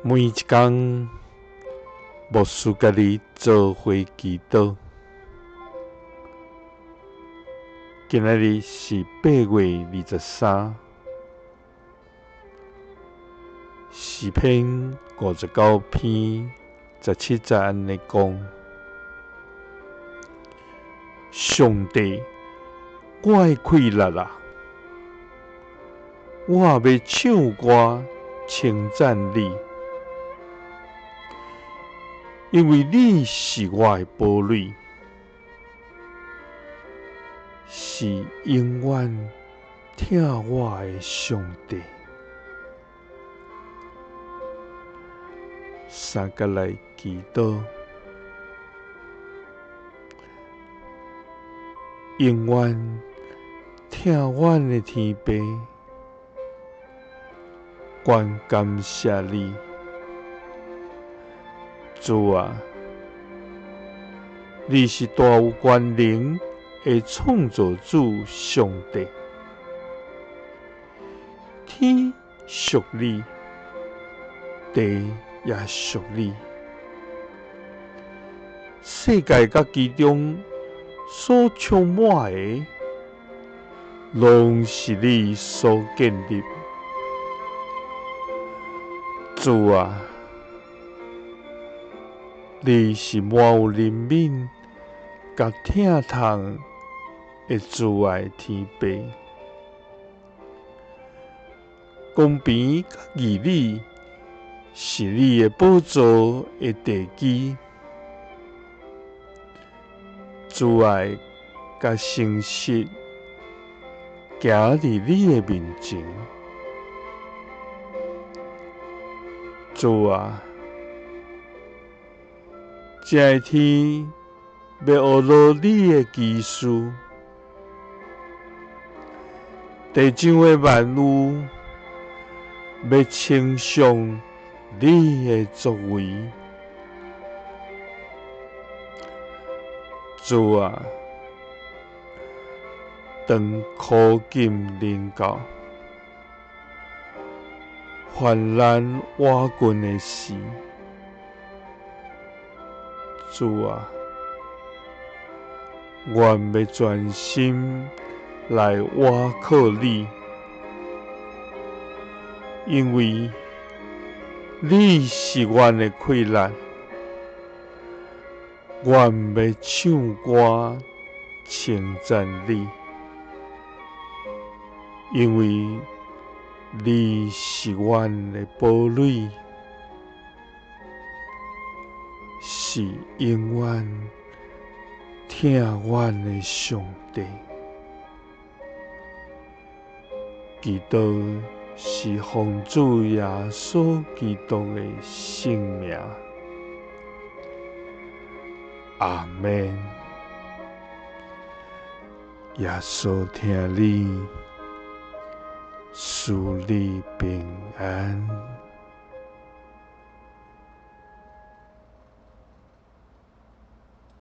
每一工，牧師佮你做伙祈禱。今仔日是8月23，詩篇59篇17節按呢講：上帝，我的氣力啊，我欲唱歌稱讚你，因為你是我的堡壘，是永遠疼我的上帝。三佮來祈禱，永遠疼阮的天父，阮感謝你，主啊，你是大有權能的創造主上帝，天屬你，地也屬你，世界佮其中所充滿的，攏是你所建立。主啊，你是滿有憐憫佮疼痛的慈愛天父，公平佮義理是你的寶座的地基，慈愛佮誠實行佇你的面前。主啊，這个天欲學落你的奇事，地上的萬有欲稱頌你的作為。主啊，當苦境臨到，患難倚近的時，主啊，阮欲專心來倚靠你，因為你是阮的氣力，阮欲唱歌稱讚你，因為你是阮的堡壘，是永遠疼阮的上帝。祈禱是奉主耶穌基督的聖名。阿們。耶穌疼你，賜你平安。